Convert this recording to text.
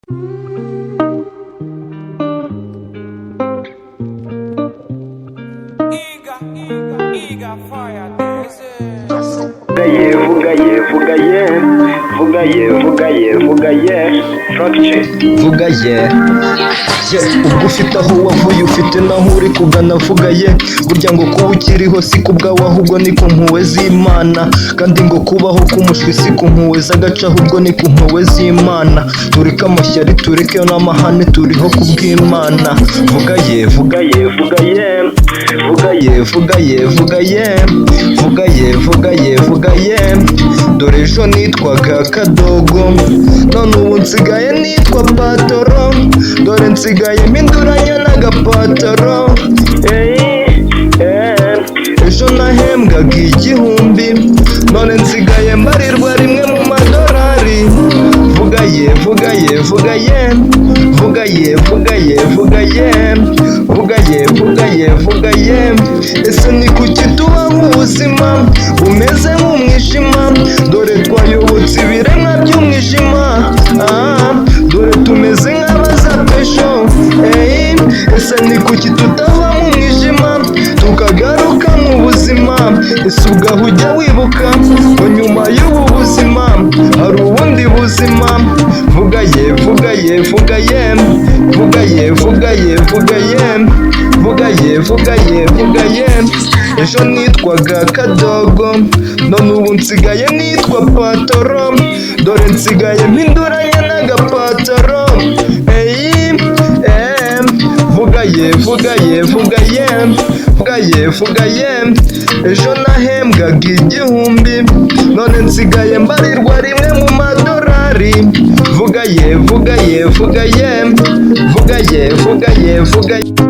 Vuga ye, vuga ye, vuga ye, vuga ye, vuga ye, vuga ye, fracture. Vuga ye, ubwo ufite aho wavuye, ufite n'aho uri kugana. Vuga ye. Burya ngo kuba ukiriho si ku bwawe, ahubwo ni ku mpuhwe z'Imana. Kandi ngo kubaho k'umushwi si ku mpuhwe z'agace, ahubwo ni ku mpuhwe z'Imana. Tureke amashyari, tureke n'amahane, turiho ku bw'Imana. Vuga ye, vuga ye, vuga ye, vuga ye, vuga ye, vuga ye, vuga ye, vuga ye, vuga ye. Dore ejo nitwaga Kadogo, none ubu nsigaye nitwa Patoro. Dore nsigaye mpinduranya n'agapataro. Hey, eh. Ejo nahembwaga 1000, none nsigaye mbarirwa rimwe mu madorari. Vuga ye, vuga ye, vuga ye, vuga ye, vuga ye, vuga ye, vuga ye, vuga ye, vuga ye. Ese ni kuki tubaho ubuzima bumeze nk'umwijima? Dore twayobotse ibiremwa by'umwijima. Ah, dore tumeze nk'abazapesho. Ey, ese ni kuki tutava mu mwijima tukagaruka mu buzima? Ese ubwaho ujya wibuka ngo nyuma y'ubu buzima hari ubundi buzima? Vuga ye, vuga ye, vuga ye, vuga ye, vuga ye, vuga ye, vuga ye, vuga ye, vuga ye. Ejo nitwaga Kadogo, none ubu nsigaye nitwa Patoro. Dore nsigaye mpinduranya n'agapataro. Eyi, eh, vuga ye, vuga ye, vuga ye, vuga ye, vuga ye. Ejo nahembwaga 1000, none nsigaye mbarirwa rimwe mu madorari. Vuga ye, vuga ye, vuga ye, vuga ye, vuga ye, vuga ye.